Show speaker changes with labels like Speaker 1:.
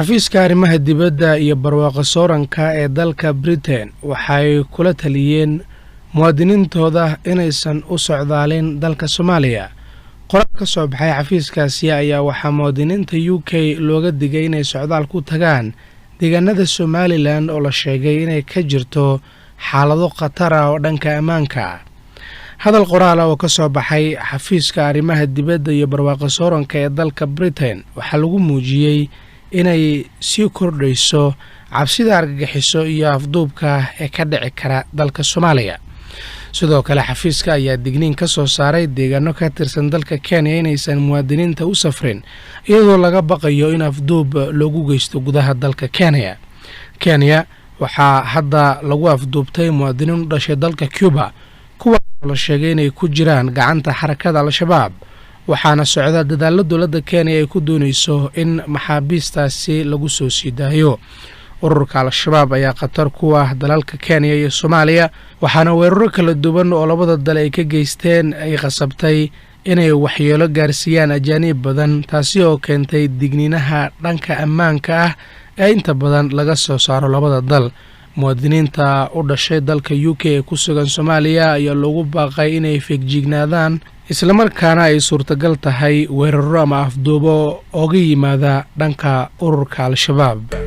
Speaker 1: Xafiiska arrimaha dibadda iyo barwaaqo sooranka ee dalka Britain waxay kula taliyeen muwaadiniintooda inaysan u socdaalin dalka Soomaaliya. Qoraal ka soo baxay xafiiskaasi ayaa waxaa muwaadiniinta UK looga digay inay socdaal ku tagaan deegaanada Somaliland oo la sheegay inay ka jirto xaalado khatar ah oo dhanka ammaanka ah. Hadal qoraal ah oo ka soo baxay xafiiska arrimaha dibadda iyo barwaaqo sooranka ee dalka Britain waxaa lagu muujiyey inay sii kordhayso cabsida argagixiso iyo afduubka ee ka dhici kara dalka Soomaaliya. Sidoo kale, xafiiska ayaa digniin ka soo saaray deegaano ka tirsan dalka Kenya inaysan muwaadiniinta u safrin, iyadoo laga baqayo in afduub loogu geysto gudaha dalka Kenya. Kenya waxaa hadda lagu afduubtay muwaadiniin u dhashay dalka Cuba, kuwaasoo la sheegay inay ku jiraan gacanta xarakada Al-Shabaab, waxaana socda dadaalo dowladda Kenya ay ku doonayso in maxaabiistaasi lagu soo sii daayo. Ururka Al-Shabaab ayaa khatar ku ah dalalka Kenya iyo Soomaaliya, waxaana weeraro kala duwan oo labada dal ay ka geysteen ay khasabtay inay waxyeelo gaarsiiyaan ajaaniib badan, taasi oo keentay digniinaha dhanka ammaanka ah ee inta badan laga soo saaro labada dal. Muwaadiniinta u dhashay dalka UK ee ku sugan Soomaaliya ayaa loogu baaqay inay feejignaadaan, islamarkaana ay suurtagal tahay weeraro ama afduubo ooga yimaada dhanka ururka Al-Shabaab.